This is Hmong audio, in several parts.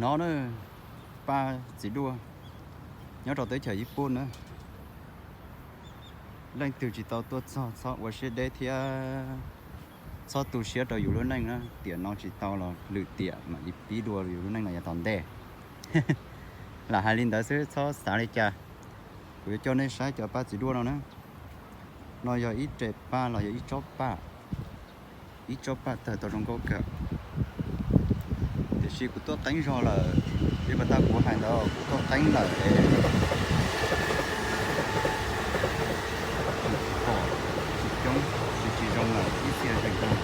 No na, paj txiv duaj nyob rau teb chaws Yij Pun na. Leej twg tsis tau tuaj txog txhob ua siab deb thiab txhob tu siab rau yus lub neej na. Tiam no tsis tau los lwm tiam mam li pib dua yus lub neej no yav tom ntej. Lam hais li ntawd xwb, txhob xav li cas. Kuv yuav coj nej saib cov paj txiv duaj no na. No yog ib re paj los yog ib tsob paj, ib tsob paj tawg tau zoo nkauj kawg. Tiam sis kuv tuaj qeeb zog lawm, li pas tag kuv hais ntawd kuv tuaj qeeb lawm es tus pom tsis coob, tsis tsis zoo lawm, ib txhia zeeg tag.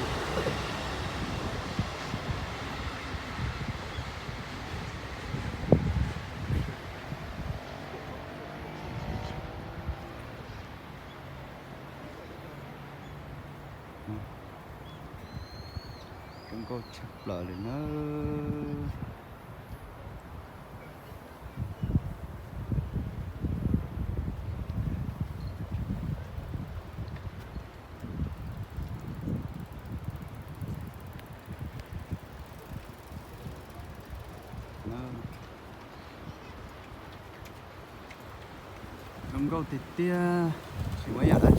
Zoo nkauj tshaj plaws li na. Zoo nkauj tiag tiag, tsis muaj ib yam dab